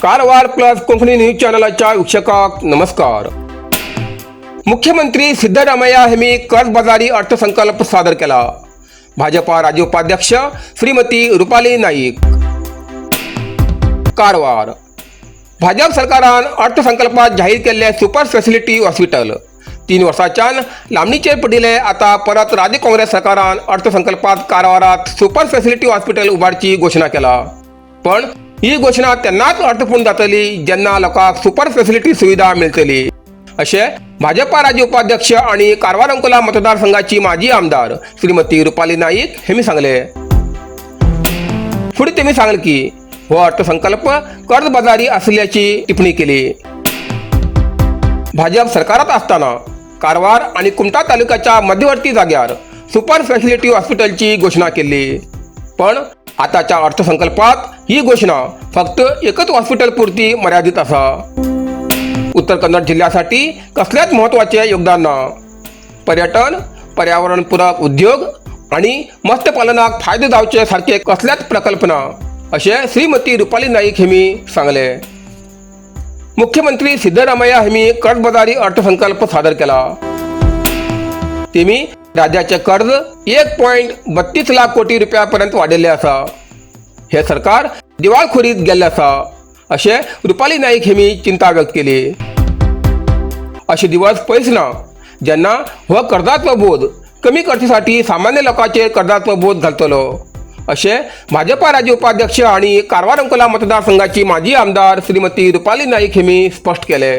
Karwar plus Konkani news चॅनलाच्या वीक्षकांक नमस्कार. मुख्यमंत्री सिद्धरामय्या यांनी कर्जबाजारी अर्थसंकल्प सादर केला. भाजपा राज्य उपाध्यक्ष श्रीमती रुपाली नाईक. कारवार भाजप सरकारान अर्थसंकल्पात जाहीर केल्ले सुपर स्पेशालिटी हॉस्पिटल 3 वर्साच्यान लांबणीचेर पडिल्ले. आता परत राज्य काँग्रेस सरकारान अर्थसंकल्पात कारवारात सुपर स्पेशालिटी हॉस्पिटल उबारची घोशणा केला. पण ही घोशणा तेन्नाच अर्थपूर्ण जातली, जेन्ना लोकांक सुपर स्पेशालिटी सुविधा मेळटली, अशें भाजपा राज्य उपाध्यक्ष आणि कारवार अंकोला मतदारसंघाची माजी आमदार श्रीमती रुपाली नाईक हेमी सांगले. फुडें तेमी सांगले की हो अर्थसंकल्प कर्जबाजारी असल्याची टिप्पणी केली. भाजप सरकारात असताना कारवार आणि कुमठा तालुक्याच्या मध्यवर्ती जाग्यार सुपर स्पेशालिटी हॉस्पिटलची घोषणा केली. पण आताच्या अर्थसंकल्पात ही घोषणा फक्त एकच हॉस्पिटल पुरती मर्यादित असा. उत्तर कन्नड जिल्ह्यासाठी कसल्याच महत्वाचे योगदान ना. पर्यटन, पर्यावरणपूरक उद्योग आणि मत्स्यपालनाक फायदो जावचे सारखे कसल्याच प्रकल्प ना, अशें श्रीमती रुपाली नाईक हेमी सांगले. मुख्यमंत्री सिद्धरामय्या हेमी कर्जबाजारी अर्थसंकल्प सादर केला. तेमी राज्याचे कर्ज 1.32 लाख कोटी रुपयापर्यंत वाढिल्ले आसा. हे सरकार दिवाळखोरीत गेल्ले आसा, अशें रुपाली नाईक हेमी चिंता व्यक्त केली. अशे दिवस पयस ना, जेन्ना हो कर्जाचो बोज कमी करचेसाठी सामान्य लोकांचेर कर्जाचो बोज घालतलो, अशें भाजपा राज्य उपाध्यक्ष आणि कारवार अंकोला मतदारसंघाची माजी आमदार श्रीमती रुपाली नाईक हेमी स्पष्ट केले.